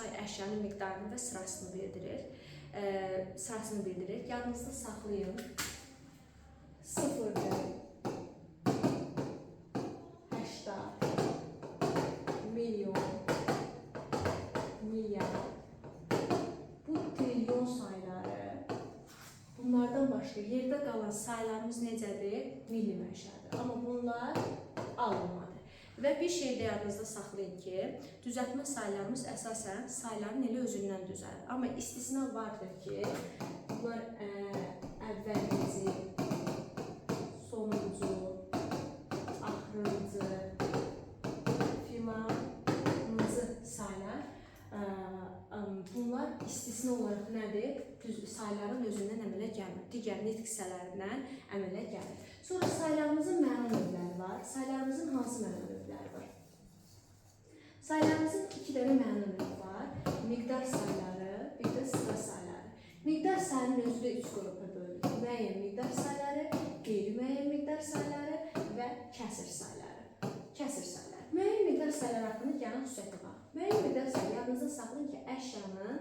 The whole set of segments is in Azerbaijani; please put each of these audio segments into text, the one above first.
Say əşyanın miqdarını və sırasını bildirir. Sırasını bildirir. Yadınızda saxlayın. 0-dır, 80, milyon, milyar. Bu trilyon sayları. Bunlardan başqa yerdə qalan saylarımız necədir? Milli mənşədir. Amma bunlar alınmadı. Və bir şey də yadınızda saxlayın ki, düzəltmə saylarımız əsasən sayların elə özündən düzəlir. Amma istisna vardır ki, bunlar əvvəlinci, sonuncu, axırıncı, filanıncı saylar. Bunlar istisna olaraq nədir? Düz sayların özündən əmələ gəlmir. Digər nitq hissələrindən əmələ gəlir. Sonra saylarımızın məna növləri var. Saylarımızın hansı məna növləri var? Saylarımızın iki dənə məna növü var. Miqdar sayları, bir də sıra sayları. Miqdar sayının özü də üç qrupa bölünür. Müəyyən miqdar sayları, qeyri-müəyyən miqdar sayları və kəsir sayları. Kəsir sayları. Müəyyən miqdar sayları haqqında gəlin xüsusiyyətə baxaq. Müəyyən miqdar sayı yadınızda saxlayın ki, əşyanın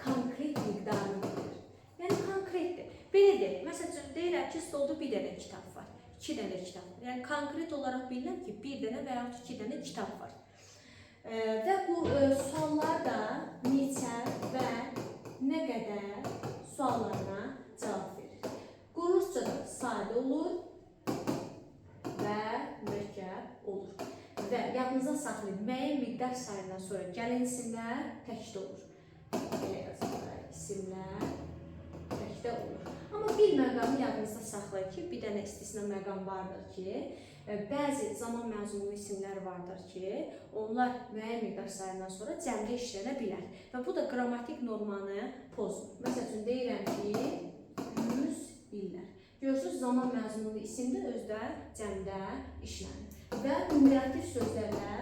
konkret miqdarını bildirir. Yəni konkretdir. Belə deyək, məsəl üçün deyirəm ki, stolda bir dənə kitab var, iki dənə kitab var. Yəni konkret olaraq bilirəm ki, bir dənə və yaxud iki dənə kitab var. Və bu suallar da neçə və nə qədər suallarına cavab verir. Quruluşca da sadə olur və mürəkkəb olur. Və yadınızda saxlayın, müəyyən miqdar sayından sonra gələn isimlər təkdə olur. Belə yazırlar, isimlər təkdə olur. Amma bir məqamı yadınızda saxlayın ki, bir dənə istisna məqam vardır ki, bəzi zaman məzmunlu isimlər vardır ki, onlar müəyyən miqdar sayından sonra cəmdə işlənə bilər. Və bu da qrammatik normanı pozur. Məsəl üçün deyirəm ki, 100 illər. Görürsünüz, zaman məzmunlu isim də özdə cəmdə işlənir. Və numerativ sözlərlə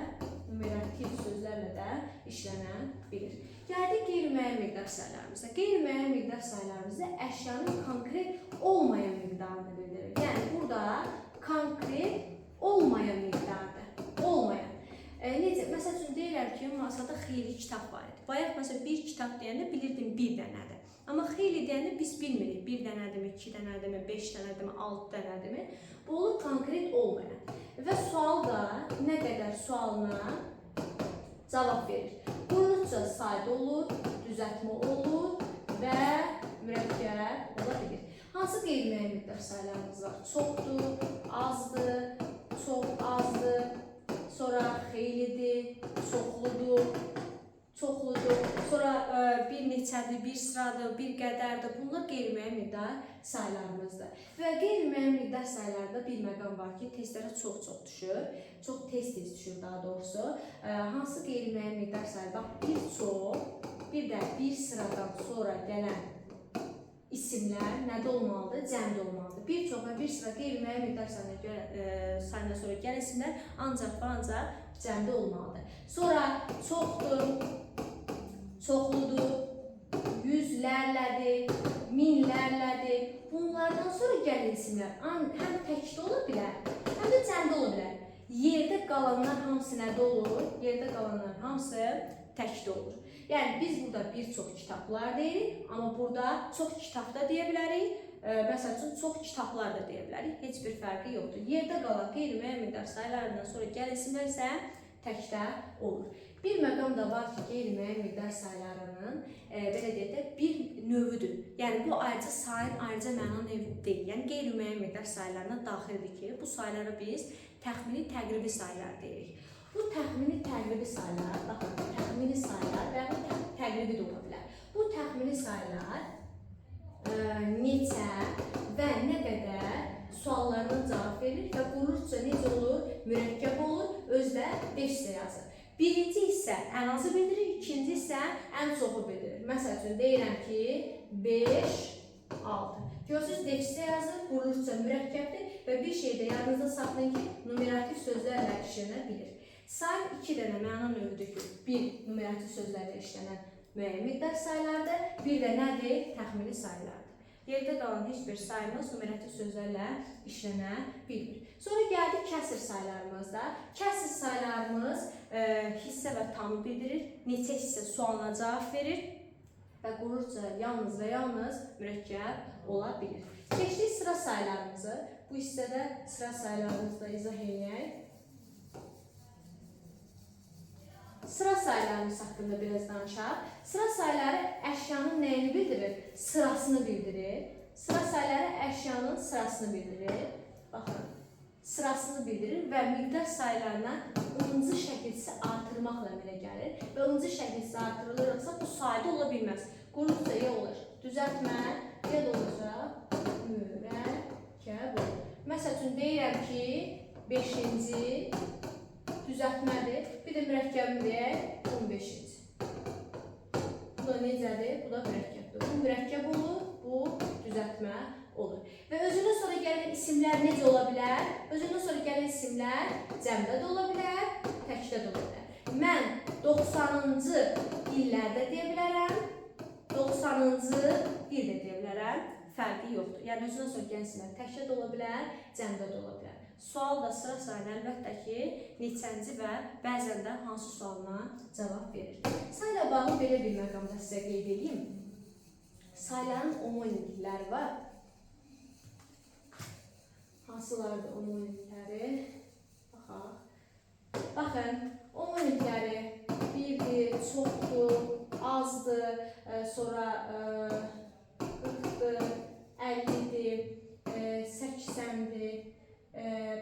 də işlənə bilir. Gəldik qeyri-müəyyən miqdar saylarımıza. Qeyri-müəyyən miqdar saylarımızda əşyanın konkret olmayan miqdarını bildirir. Yəni burada konkret olmayan miqdardır. Olmayan. Necə? Məsəl üçün deyirəm ki, masada xeyli kitab var idi. Bayaq məsələn bir kitab deyəndə bilirdim bir dənədir. Amma xeyli deyəndə biz bilmirik. Bir dənədirmi, iki dənədirmi, beş dənədirmi, altı dənədirmi? Bu olur konkret olmayan. Və sual da nə qədər sualına cavab verir. Quruluşca sadə olur, düzəltmə olur və mürəkkəb ola bilir. Hansı qeyri-müəyyən miqdar saylarımız var? Çoxdur, azdır, çox azdır, sonra xeylidir, çoxludur, çoxludur, sonra bir neçədir, bir sıradır, bir qədərdir. Bunlar qeyri-müəyyən miqdar saylarımızdır. Və qeyri-müəyyən miqdar saylarında bir məqam var ki, testlərə çox-çox düşür. Çox tez-tez düşür daha doğrusu. Hansı qeyri-müəyyən miqdar sayı? Bax, bir çox, bir də bir sıradan sonra gələn isimlər nədə olmalıdır? Cəmdə olmalıdır. Bir çox və bir sıra qeyri-müəyyən miqdar sayından sonra gələn isimlər ancaq və ancaq cəmdə olmalıdır. Sonra çoxdur, çoxludur, yüzlərlədir, minlərlədir. Bunlardan sonra gələn isimlər həm təkdə ola bilər, həm də cəmdə ola bilər. Yerdə qalanlar hamısı nədə olur? Yerdə qalanlar hamısı təkdə olur. Yəni biz burada bir çox kitablar deyirik, amma burada çox kitab da deyə bilərik. Məsəl üçün çox kitablar da deyə bilərik. Heç bir fərqi yoxdur. Yerdə qalan qeyri-müəyyən miqdar saylarından sonra gələn isimlər isə təkdə olur. Bir məqam da var ki, qeyri-müəyyən miqdar saylarının belə deyək də bir növüdür. Yəni bu ayrıca sayın ayrıca məna növü deyil. Yəni qeyri-müəyyən miqdar saylarına daxildir ki, bu saylara biz təxmini təqribi saylar deyirik. Bu təxmini təqribi saylar, baxın, təxmini saylar və yaxud təqribi də ola bilər. Bu təxmini saylar neçə və nə qədər suallarına cavab verir və quruluşca necə olur? Mürəkkəb olur, özü də 5 hissə yazır. Birinci hissə ən azı bildirir, ikinci hissə ən çoxu bildirir. Məsəl üçün deyirəm ki, 5, 6. Görürsünüz, defisitə yazır, quruluşca mürəkkəbdir və bir şey də yadınızda saxlayın ki, numerativ sözlərlə işlənə bilir. Sayın iki dənə məna növüdür ki, bir numerativ sözlərlə işlənən müəyyən miqdar saylardır, bir də nədir? Təxmini saylardır. Yerdə qalan heç bir sayımız numerativ sözlərlə işlənə bilmir. Sonra gəldik kəsir saylarımızda. Kəsir saylarımız hissə və tamı bildirir. Neçə hissə sualına cavab verir və qururca yalnız və yalnız mürəkkəb ola bilir. Keçdik sıra saylarımızı. Bu hissədə sıra saylarımızı da izah edək. Sıra saylarımız haqqında biraz danışaq. Sıra sayları əşyanın nəyini bildirir? Sırasını bildirir. Sıra sayları əşyanın sırasını bildirir. Baxın, sırasını bildirir və miqdar saylarına ıncı şəkilçisi artırmaqla əmələ gəlir. Və ıncı şəkilçisi artırılırsa bu sayda ola bilməz. Qurulsa ya olur düzəltmə, ya da olacaq mürəkkəb olur. Məsəl üçün deyirəm ki, 5-ci düzəltmədir. Bir də mürəkkəbini deyək 15-ci. Bu da necədir? Bu da mürəkkəbdir. Bu mürəkkəb olur, bu düzəltmə olur. Və özündən sonra gələn isimlər necə ola bilər? Özündən sonra gələn isimlər cəmdə də ola bilər, təkdə də ola bilər. Mən 90-cı illərdə deyə bilərəm, 90-cı il də deyə bilərəm. Fərqi yoxdur. Yəni özündən sonra gələn isimlər təkdə də ola bilər, cəmdə də ola bilər. Sual da sıra sayını əlbəttə ki, neçənci və bəzən də hansı sualına cavab verir. Sayla bağlı belə bir məqamda sizə qeyd edeyim. Sayların omonimlikləri var. Hansılardır omonimlikləri? Baxaq. Baxın, omonimlikləri birdir, çoxdur, azdır, sonra 40-dır, 50-dir, 80-dir.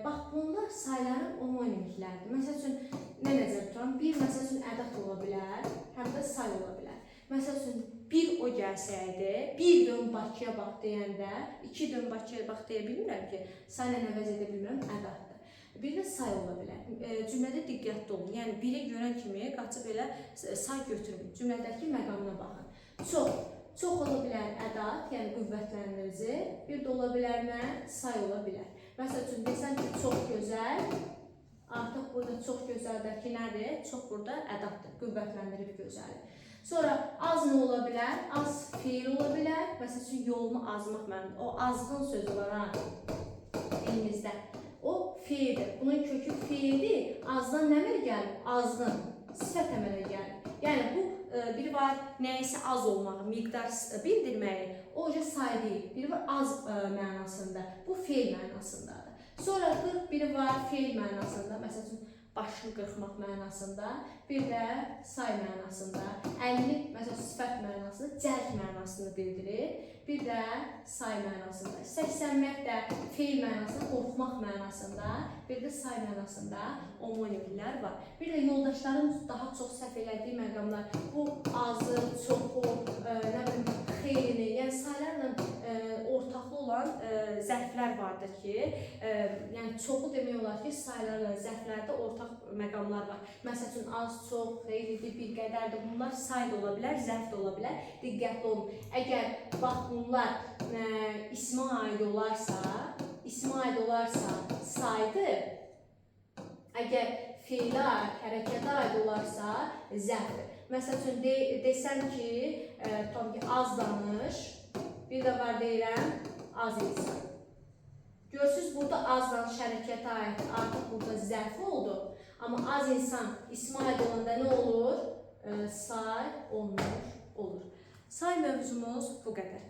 Bax, bunlar sayların omonimlikləridir. Məsəl üçün, nə nəzərdə tuturam? Bir, məsəl üçün, ədəd ola bilər, həm də say ola bilər. Məsəl üçün, bir o gəlsəydi, bir dön Bakıya bax deyəndə, iki dön Bakıya bax deyə bilmirəm ki, sayla əvəz edə bilmirəm, ədəddir. Bir də say ola bilər. Cümlədə diqqətli olun. Yəni, biri görən kimi qaçıb elə say götürməyin. Cümlədəki məqamına baxın. Çox. Çox ola bilər ədəd, yəni qüvvətləndirici. Bir də ola bilər nə? Say ola bilər. Məsəl üçün, desəm ki, çox gözəl, artıq burada çox gözəldəki nədir? Çox burada ədəddir, qüvvətləndirib gözəli. Sonra az nə ola bilər? Az feil ola bilər. Məsəl üçün, yolunu azmaq mənim. O azğın sözü var ha, dilimizdə. O feildir. Bunun kökü feildir. Azdan nə əmələ gəlir? Azğın. Sifət əmələ gəlir. Yəni, bu biri var nəyisə az olmağı, miqdar bildirməyi, o say deyil. Biri var az mənasında, bu feil mənasındadır. Sonra 40 biri var feil mənasında, məsəl üçün, başını qırxmaq mənasında, bir də say mənasında, 50 məsəl üçün, sifət mənasında, cəld mənasını bildirir, bir də say mənasında. 80-mək də feil mənasında, qorxmaq mənasında, bir də say mənasında omonimlər var. Bir də yoldaşların daha çox səhv elədiyi məqamlar, bu azı, çoxu, nə bilim, xeylini, yəni saylarla ortaqlı olan zərflər vardır ki, yəni çoxu demək olar ki, saylarla zərflərdə ortaq məqamlar var. Məsəl üçün, az, çox, xeylidir, bir qədərdir, bunlar say da ola bilər, zərf də ola bilər. Diqqətli olun. Əgər bax bunlar ismə aid olarsa, saydır. Əgər feilə aid, hərəkətə aid olarsa, zərfdir. Məsəl üçün, desəm ki, tutam ki, az danış, bir də var deyirəm, az insan. Görürsünüz, burada az danış hərəkətə aid, artıq burada zərf oldu. Amma az insan ismə aid olanda nə olur? Say olunur, olur. Say mövzumuz bu qədər.